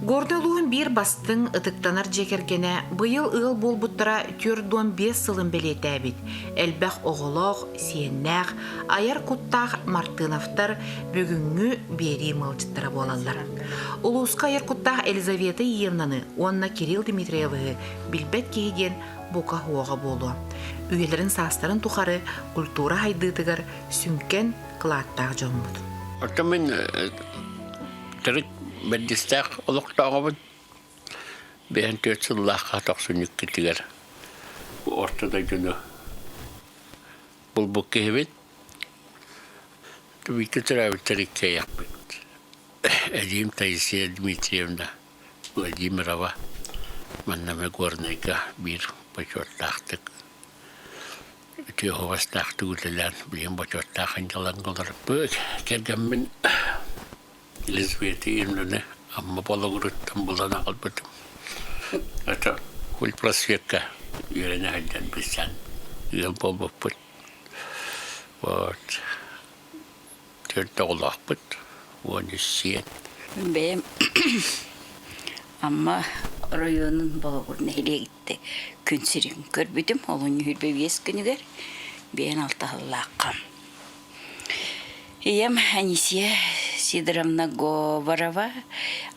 Горнай улууһун биир бастыҥ, ытыктанар дьиэ кэргэнэ быйыл ыал буолбуттара 45 сылын бэлиэтээбит, элбэх оҕолоох, сиэннээх, айар куттаах Мартыновтар бүгүҥҥү биэрии ыалдьыттара буолаллар. Улууска айар куттаах Елизавета Иевнаны уонна Кирилл Дмитриевиһы билбэт киһи диэн бука уоҕа буолуо. Үйэлэрин саастарын тухары культура сайдыытыгар сүҥкэн кылааттаах дьоммут. Оттон мин төрүт бэрдистээх олохтооҕобун. Бэйэн түөрт сыллаахха тохсунньу иккитигэр орто дойдуну булбут киһибит. Бииргэ төрөөбүттэр иккиэйэхпит. Эдьиийим Таисия Дмитриевна Владимирова манна эмэ Горнайга биир бочуоттаахтык үтүө суобастаахтык үлэлээн билигин бочуоттаах ынньалаҥҥа олорбут. Кэргэммин Елизавета Ильинаны Амма Болугуруттан булан аҕалбытым. Это культпросвекка үөрэнэ сылдьан билсэн ыал буолбуппут. Вот. Төрт оҕолоохпут, 13 сиэн. Бэйэм Амма оройуонун Болугур нэһилиэгиттэн күн сирин көрбүтүм. Олунньу сүүрбэ биэс күнүгэр биэн алта сыллаахха. Ийэм Анисия Сидоровна Говорова,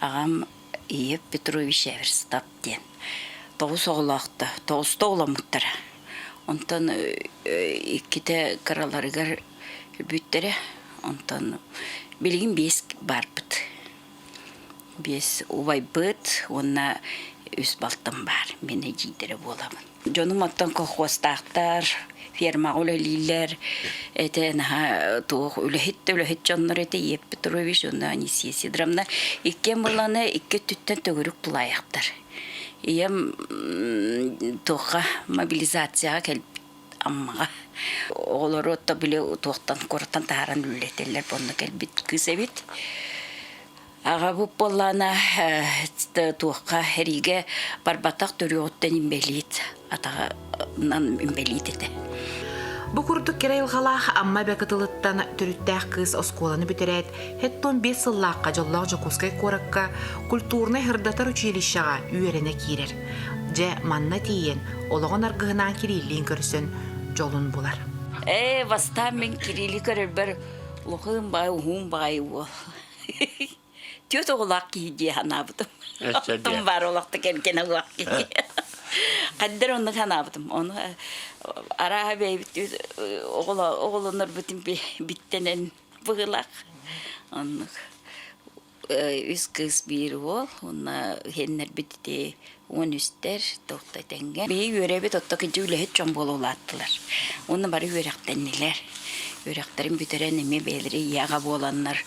аҕам Иев Петрович Эверстов диэн. Тоҕус оҕолоохто, тоҕуста оҕоломмуттара. Онтон иккитэ кыраларыгар өлбүттэрэ. Онтон билигин биэс баарбыт. Биэс убайбыт уонна үс балтым баар. Мин эдьиийдэрэ буолабын. Дьонум оттон колхуостаахтар, фермаҕа үлэлииллэр. Этэ наһаа туох үлэһит да үлэһит дьоннор этэ Еп Петрович уонна Анисия Сидоровна. Иккиэн буоллаҕына икки өттүттэн төгүрүк тулаайахтар. Ийэм туохха мобилизацияҕа кэлбит Аммаҕа. Оҕолору отто били туохтан куораттан таһааран үлэлэтэллэр онно кэлбит кыыс эбит. Аҕабыт буоллаҕына туохха эриигэ барбатах төрүөҕүттэн инбэлиит атаҕынан инбэлиит этэ. Бу курдук кэрэ айылҕалаах Амма эбэ кытылыттан төрүттээх кыыс оскуоланы бүтэрээт, хэттон биэс сыллаахха дьоллоох Дьокуускай куоракка культурнай-сырдатар училищеҕа үөрэнэ киирэр. Дьэ, манна тиийэн, олоҕун аргыһынаан Кириллиин көрсөн дьолун булар. Ээ, бастаан мин Кирилли көрөрбөр улахан баай, уһун баай уол. Түөрт оҕолоох киһи дии санаабытым. Оттон баар олохто кэргэнэ олох киһи. Хаддар оннук санаабытым. Ону арааһа бэйэбит оҕолонорбутун биттэнэн быһыылаах. Оннук үс кыыс биир уол уонна иһэннэрбит ити уон үстэр туохта тэҥҥэ. Биһиги үөрэбит отто кыдьы үлэһит дьон буола улааттылар. Уонна бары үөрэхтэннилэр. Үөрэхтэрин бүтэрэн эмиэ бэйэлэрэ ийэ-аҕа буоланнар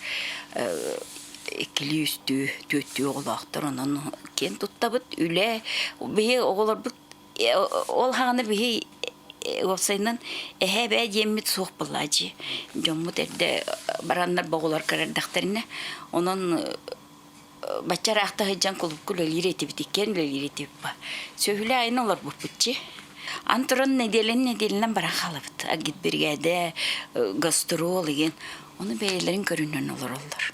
иккилии үстүү, түөртүү оҕолоохтор. Онон киэн туттабыт. Үлэ биһи оҕолорбут ол хаҕана биһи уопсайынан эһээ эбээ диэммит суох буоллааччы. Дьоммут эрдэ бараннар боҕолор кэрэрдэхтэринэ. Онон бачча ыраахта сылдьан кулуупка үлэлиир этибит, иккиэн үлэлиир этибит. Сөһүлэ айан олорбуппут чи. Ан туран нэдиэлэн нэдиэлэнэн баран хаалабыт. Агитбиригээдэ, гастрол игин. Ону бэйэлэрин көрүнэн олороллор.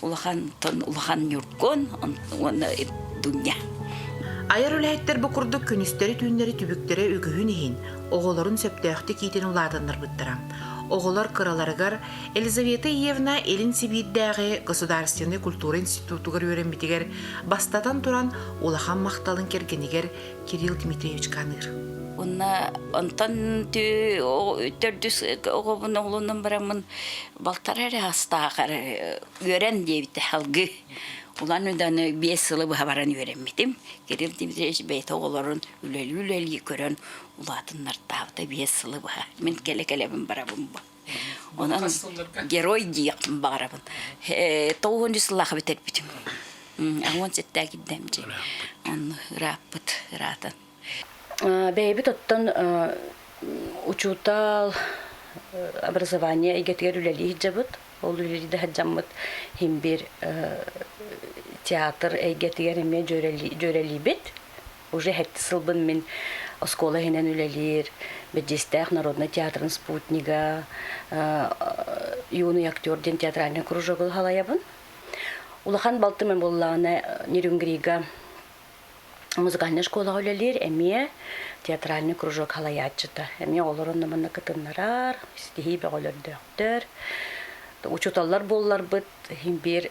Улахан улахан Ньургун уонна Дуня. Айар үлэһиттэр бу курдук күнүстэри-түүннэри түбүктэрэ үгүһүн иһин, оҕолорун сөптөөхтүк иитэн улаатыннарбыттара. Оҕолор кыраларыгар Елизавета Иевна Илин Сибиирдээҕи государственнай культура институтугар үөрэммитигэр бастатан туран улахан махталын кэргэнигэр Кирилл Дмитриевичка аныыр. Уонна онтон төрдүс оҕобун оҕолонон бараммын балтараа эрэ астаах эрэ үөрэн диэбитэ алгыы. Улан Уданы биэс сылы быһа баран үөрэммитим. Кирилл Дмитриевич бэйэтэ оҕолорун үлэлии-үлэлии көрөн улаатыннартаабыта биэс сылы быһа. Мин кэлэ-кэлэбин барабын бу. Онон герой диэхпин баҕарабын. Тоҕуһун сыллаах бүтэрбитим. Аҕуон сэттээх кирдэм дьи. Онну ырааппыт, ыраатан. Бэйэбит оттон учуутал образование эйгэтигэр үлэлии сылдьабыт. Ол үлэлии да сылдьаммыт иһин биир театр эйгэтигэр эмиэ дьүөрэлиибит. Уже сэттэ сылбын мин оскуола иһинэн үлэлиир Бэдьиэстээх народнай театрын спутнига, юный актер диэн театральный кружогу салайабын. Улахан балтым буоллаҕына Нерюнгрига музыкальнай школаҕа үлэлиир, эмиэ театральный кружок халайааччыта. Эмиэ оҕолор онно манна кытыннарар, ситиһии бөҕөлөрдөөхтөр. Учууталлар буолларбыт, иһин биир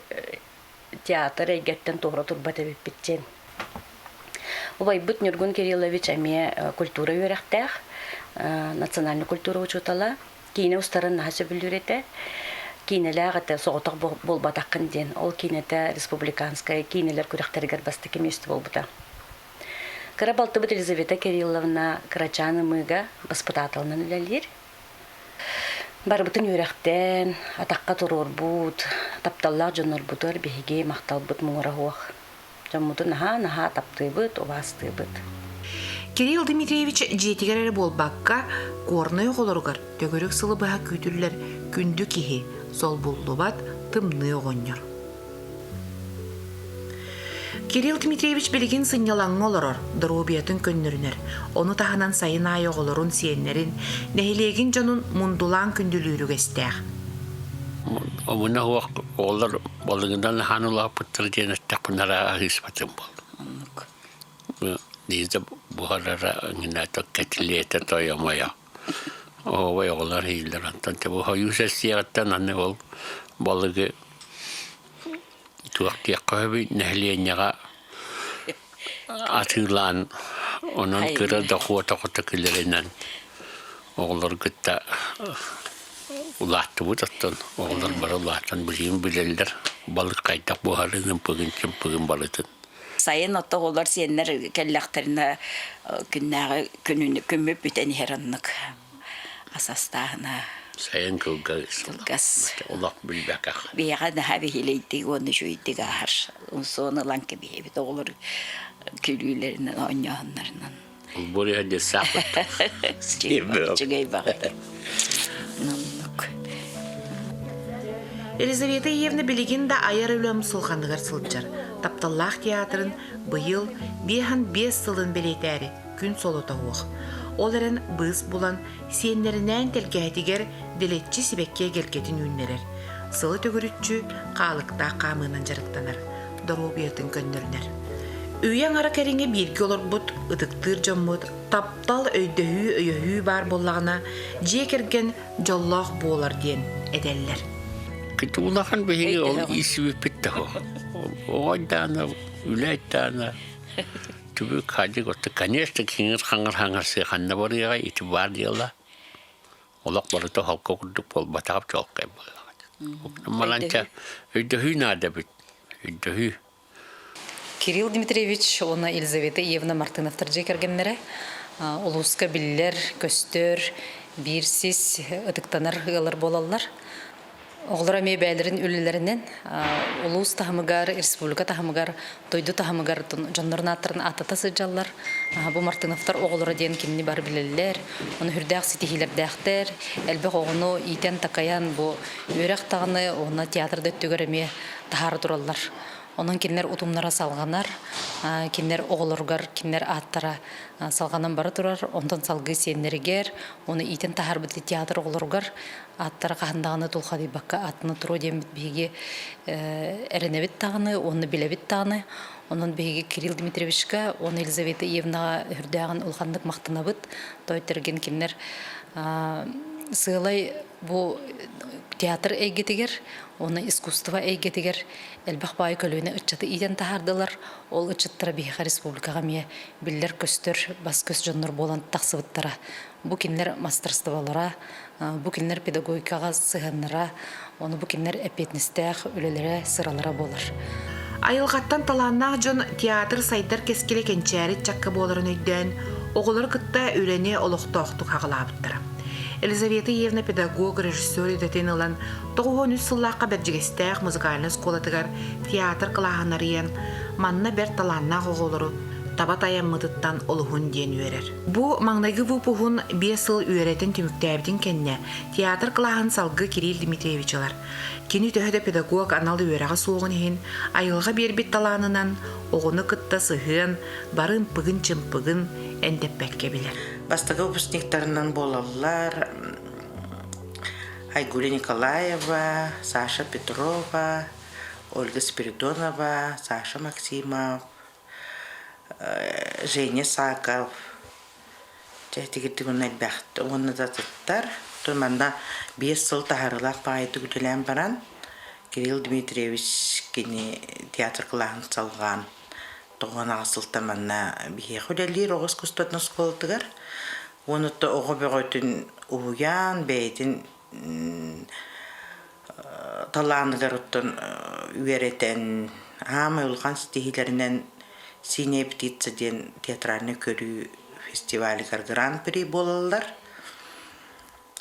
театр эйгэттэн туора турбат эбиппит диэн. Убайбыт Ньургун Кириллович эмиэ культура үөрэхтээх, национальнай культура учуутала. Киинэ устарын наһаа сөбүлүүр этэ. Киинэлээх этэ, соҕотох буолбатаххын диэн. Ол киинэтэ республиканскай киинэлэр күрэхтэригэр бастакы миэстэ буолбута. Кыра балтыбыт Елизавета Кирилловна кырачаан ымыыга баспытааталынан үлэлиир. Барыбытын үөрэхтэн, атахха туруорбут, тапталлаах дьоннорбутугар биһиги махталбыт муҥура суох. Дьоммутун наһаа-наһаа таптыыбыт, убаастыыбыт. Кирилл Дмитриевич дьиэтигэр эрэ буолбакка, Горнай оҕолоругар төгүрүк сылы быһа күүтүллэр күндү киһи, солбуллубат тымныы оҕонньор. Кирилл Дмитриевич билигин сынньалаҥҥа олорор, доруобуйатын көннөрүнэр. Ону таһынан сайын аайы оҕолорун, сиэннэрин, нэһилиэгин дьонун мундулаан күндүлүүр үгэстээх. Омуна суох оҕолор балыгынан аһаан улааппыттар диэн эттэхпинэ эрэ аһыыспатым буолла. Оннук. Лиза буһарара ыҥыната кэтилиэтэ тойомойо. Оҕобой оҕолор иһиллэр онтон бу хойуу сессияҕыттан аны ол балыгы туох диэххэ сөбүй нэһилиэнньэҕэ атыылаан онон кыра дохуота хото кэлэринэн оҕолор кытта улааттыбыт оттон оҕолор бары улаатан билигин билэллэр балык хайдах буһарын ымпыгын чымпыгын барытын Сайын ото оҕолор сиэннэр кэллэхтэринэ күннээҕи күнүн күммүт бүтэн иһэр оннук ас астааһына. Сайын кылгас. Кылгас. Олох билбэкэх. Биһиэхэ наһаа биһилэйдик уонна үчүгэйдик ааһар. Умсуон ылан кэбиһэбит оҕолор күлүүлэринэн, оонньооһуннарынан. Буря десапыт. Үчүгэй баҕайы. Оннук. Елизавета Иевна билигин да айар үлэ умсулҕаныгар сылдьар. Тапталлаах театрын быйыл 55 сылын бэлиэтээри күн солото суох. Ол эрэн быыс булан, сиэннэринээн тэлгэһэтигэр дэлэччи сибэкки эгэлгэтин үүннэрэр. Сылы төгүрүччү хаалыктаах хаамыынан дьарыктанар, доруобуйатын көннөрүнэр. Үйэ аҥара кэриҥэ бииргэ олорбут ытыктыыр дьоммут таптал, өйдөһүү, өйөһүү баар буоллаҕына, дьиэ кэргэн дьоллоох буолар диэн этэллэр. Улахан биһиги ол иисибиппит да оҕо даана, үлэ даана Түбүк хадьык отто конечно киҥир-хаҥыр хаҥарсыы ханна барыаҕай ити баар дьыала. Олох барыта холко курдук буолбатаҕа чуолкай буоллаҕа. Маланча өйдөһүү наада эбит. Өйдөһүү. Кирилл Дмитриевич уонна Елизавета Иевна Мартыновтар дьиэ кэргэннэрэ улууска биллэр, көстөр, биир сис ытыктанар ыаллар буолаллар. Оҕолор эмиэ бэйэлэрин үлэлэринэн улуус таһымыгар, республика таһымыгар, дойду таһымыгар дьоннорун ааттарын ааттата сылдьаллар. Бу Мартыновтар оҕолоро диэн кинини бары билэллэр. Ону сүрдээх ситиһиилэрдээхтэр. Элбэх оҕону иитэн-такайан бу үөрэх даҕаны уонна театр да өттүгэр эмиэ таһаара тураллар. Онон кинилэр утумнара салҕанар, кинилэр оҕолоругар кинилэр ааттара салҕанан бара турар. Онтон салгыы сиэннэригэр, ону иитэн таһаарбыт театр оҕолоругар ааттара хаһан даҕаны тулхадыйбакка аттына туруо диэммит биһиги эрэнэбит даҕаны уонна билэбит даҕаны. Онон биһиги Кирилл Дмитриевичка уонна Елизавета Иевнаҕа үрдээҕин улаханнык махтанабыт. Тойтэргин кинилэр сыалай бу театр эйгэтигэр уонна искусство эйгэтигэр элбэх баай көлүөнэ ыччаты иитэн таһаардылар. Ол ыччаттара биһиэхэ республикаҕа эмиэ биллэр-көстөр бас-көс дьоннор буолан тахсыбыттара. Бу кинилэр мастерстволара, бу кинилэр педагогикаҕа сыһыаннара, ону бу кинилэр эппиэтинэстээх үлэлэрэ, сыралара буолар. Айылҕаттан талааннаах дьон театр сайдар кэскилэ кэнчээри ыччакка буоларын өйдөөн, оҕолору кытта үлэни олохтоохтук аҕалаабыттара. Елизавета Иевна педагог, режиссер идэтин ылан, 93 сыллаахха Бэрдьигэстээх музыкальнай оскуолатыгар театр кылааһын арыйан, манна бэрт талааннаах оҕолору таба тайаммытыттан олуһун диэн үөрэр. Бу маҥнайгы выпуһун 5 сыл үөрэтэн түмүктээбитин кэннэ театр кылааһын салгыы Кирилл Дмитриевич ылар. Кини төһө да педагог анал үөрэҕэ суоҕун иһин, айылҕа биэрбит талаанынан оҕону кытта сыһыан бары ымпыгын-чымпыгын эндэппэккэ билэр. Бастакы выпускниктарынан буолаллар Айгуля Николаева, Саша Петрова. Ольга Спиридонова, Саша Максимов, Женя Саков, дьэ итигирдик уонна элбэх уонна да атыттар. Оттон манна 5 сыл таһаарыылаах баҕайытык үлэлээн баран Кирилл Дмитриевич кини театр кылааһын салҕаан 98 сылтан манна биһиэхэ үлэлиир оҕо искусствотын оскуолатыгар. Уонна оҕо бөҕөтүн уһуйаан бэйэтин талааныгар оттон үөрэтэн аамай улахан ситиһиилэринэн «Синяя птица» диэн театральнай көрүү фестивалыгар гран-при буолаллар.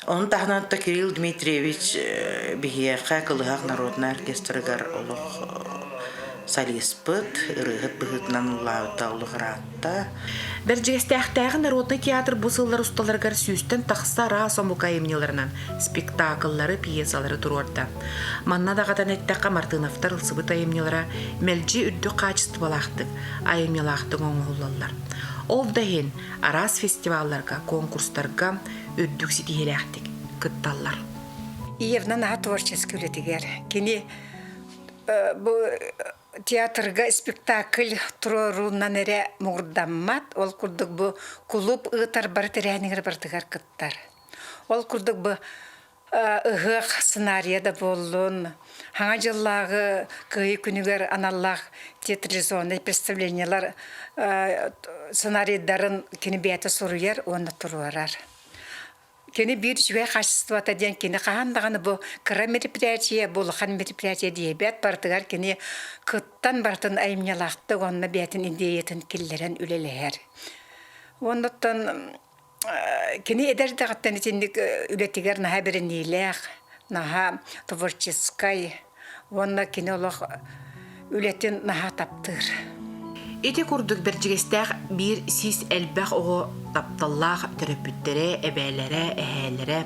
Ону таһынан Кирилл Дмитриевич биһиэхэ Кылыһах народнай оркестрыгар олох солиспыт, ырыаһыт быһыытынан ыллаабыта олох ыраатта. Бэрдьигэстээхтээҕи народнай театр бу сыллар усталарыгар сүүстэн тахса араас омук айымньыларынан спектакллары, пьесалары туруорда. Манна даҕатан эттэххэ, Мартыновтар ылсыбыт айымньылара мэлдьи үрдүк хаачыстыбалаахтык, айымньылаахтык оҥоһуллаллар. Ол да иһин араас фестивалларга, конкурстарга үрдүк ситиһиилээхтик кытталлар. Иевна наһаа творческий үлэтигэр. Кини бу театрга спектакль туруоруунан эрэ муҥурдаммат. Ол курдук бу кулууп ыытар бары тэрээһинигэр барытыгар кыттар. Ол курдук бу ыһыах сценарийа да буоллун, Хаҥа дьыллааҕы Кыайыы күнүгэр аналлаах театрализованнай представлениелар сценарийдарын кини бэйэтэ суруйар уонна туруорар. Кини биир үчүгэй хаачыстыбата диэн кини хаһан даҕаны бу кыра мероприятие, бу улахан мероприятие диэбэт, барытыгар кини кыттан барытын айымньылаахтык уонна бэйэтин идеятын киллэрэн үлэлэһэр. Уоннаттан кини эдэр эрдэҕиттэн итинник үлэтигэр наһаа бэриниилээх, наһаа творческай уонна кини олох үлэтин наһаа таптыыр. Ити курдук Бэрдьигэстээх биир сис элбэх оҕо тапталлаах төрөппүттэрэ, эбээлэрэ, эһээлэрэ,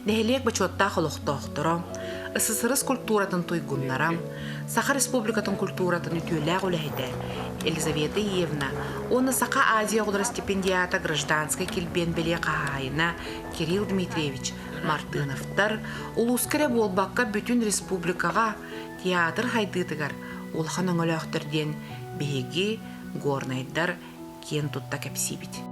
нэһилиэк бочуоттаах олохтоохторо, СССР культуратын туйгуннара, Саха Республикатын культуратын үтүөлээх үлэһитэ Елизавета Иевна уонна Саха Азия оҕолоро стипендиата гражданскай килбиэн бэлиэ хаһаайына Кирилл Дмитриевич Мартыновтар улууска эрэ буолбакка бүтүн республикаҕа театр хайдыытыгар улахан өҥөлөөхтөр диэн биһиги, горнайдар, киэн тутта кэпсиибит.